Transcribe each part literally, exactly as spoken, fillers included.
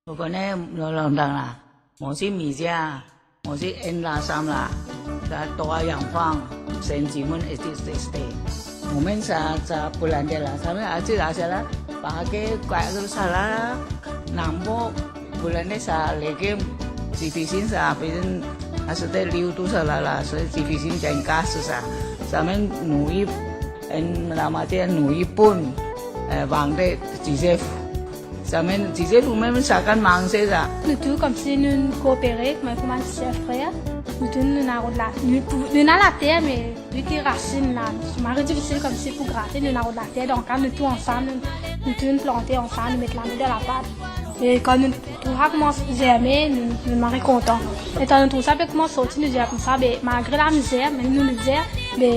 Ou kone, lontan la, mo ti mizia, mo ti enn lasam la, sa trwa zanfan, se enn dimoun eti teste. Mo menm sa, sa poulande la, sa menm ati la, sa la, parke, kwa, sa la, nanbo, poulande sa, legim, difisil sa, bizin aste liv tou sa la, la, se difisil gagn kas tou sa. Sa menm nouri, enn lamwatie nouri poul, eh, vande dizef. Sa menm dizef ou menm sakenn manze sa. Nou tou koumsi nou koopere, kouma, kouma ser frer. Nou tou nou ena rod la, nou pou, nou ena later, me vi ki rasinn la, mari difisil koumsi pou grate, nou ena rod later, donk la nou tou ansam, nou, nou tou nou plante ansam, nou met lame dan lapat. E kan nou trouv sa koumans zerme, nou, nou mari kontan. E kan nou trouv sa pe koumans sorti, nou dir koumsa, be, malgre lamizer, me nou mizer, be,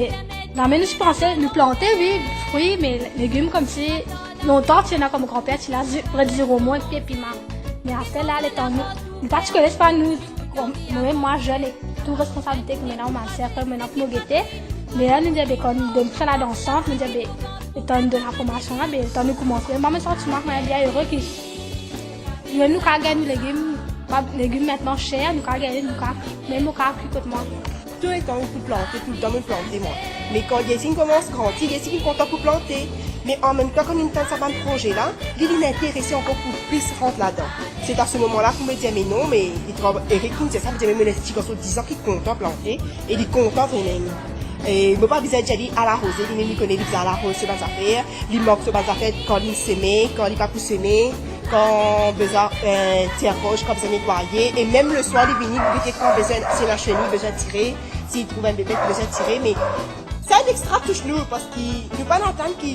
zame nou ti panse, nou plante, wi, fri, me legim koumsi, lontan, ti ena kouma granper, ti la zi-, ret ziromon ek pie piman. Me aster la, letan nou, nou pa ti kone, se pa nou, kouma, mwa, mwa zenn, ek tou responsabilite ki mo ena, mo ser, frer, mo ena pou mo gete. Me la, nou dir, be, kan nou donn tou sa la dan sant, nou dir, be, letan nou donn laformasion la, be, letan nou koumans, me mwa, mo santi mwa, mwa bien ere ki, nou, nou kav gagn legim, pa, legim mintnan ser, nou kav gagn, nou kav, mem mo kav kwi kot mwa. Touletan pou plante, toultan mo plante mwa. Me kan li esi koumans grandi, li esi kontan pou plante. Me anmemtan, kan li tann sa bann proze la, li, li interese ankor pou plis rant ladan. Se a se moman la pou mo dir, me non, me li trouv, Eric pou dir sa, mo dir, me mo ena enn ti garson dizan ki kontan plante, e li kontan vremem. E mo pa bizin dir li al aroze, li mem li kone li bizin al aroze so bann zafer, li mark so bann zafer kan li seme, kan li pa pou seme, kan bizin, eh, tir fos, kan bizin netwaye, e mem leswar li vini, li gete kan bizin, si ena seni, bizin tire, si li trouv enn bebet, bizin tire, me sa enn extra tous nou, parski nou pa antann ki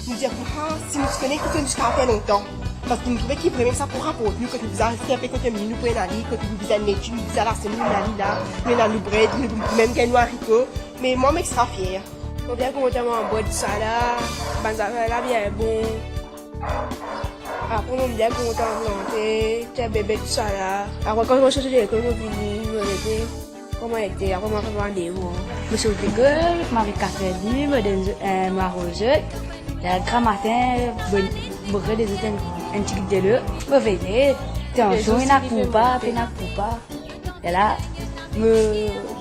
nou dir, ah, si nou ti kone ki nou ti kav fer lontan. Parski nou trouve ki vremem sa pou raport nou, kot nou bizin reste enpe kot nou, nou pou ena li, kot nou bizin net, nou bizin lasem, nou ena li la, nou ena nou bred, nou pou mem gagn nou zariko. Me mwa, mo extra fier. Mo bien kontan, mo bwar sa la, bann zafer la bien bon. Apre, mo bien kontan plante, tir bebe, tousala. Apre, kan mo sorti lekol, mo vini, mo rete. Kouma ete? Apre, mo ariv an deor. Mo sot lekol, mo ariv kat er demi, mo donn zot, eh, mo aroz zot. Ler gramatin, mo, mo rod zot enn, enn tigit delo. Mo veye, tansion, ena koupa, pena koupa. Lerla, mo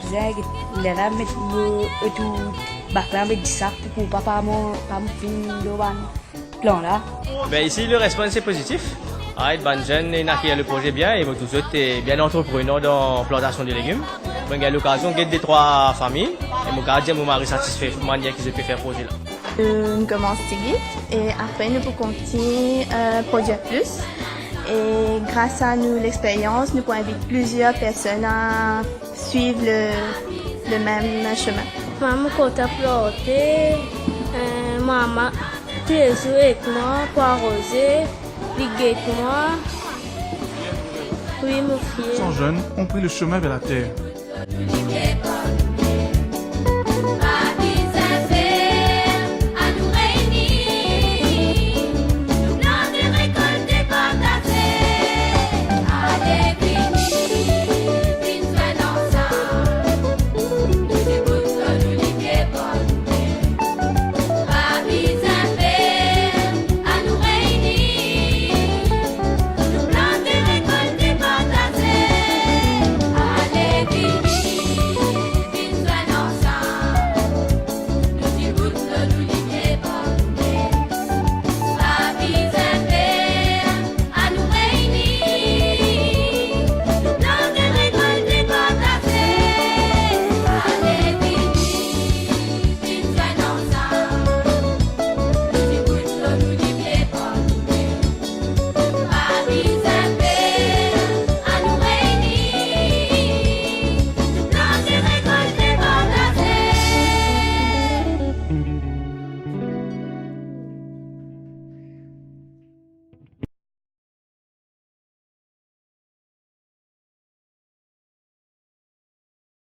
bizin, lerla, met mo otour bak la, met disak pou koupa pa mo, pa mo finn lor bann plan la. Ben, isi, le respons se pozitif. Alright, bann zenn inn akeyir le proze bien e mo trouv zot, eh, bien antreprenan dan plantasion de legim. Mo gagn lokazion get de trwa fami e mo kapav dir mo mari satisfe manier ki zot pe fer proze la. Euh, nou koumans tigit e apre nou pou kontign, euh, prodwir plis. E gras a nou lexperyans, nou pou invit plizier personn a swiv le, le mem semin. Mwa, mo kontan plante, eh, mama toulezour ek mwa pou aroze, li get mwa. Wi, mo fier. Cent jeunes ont pris le chemin vers la terre.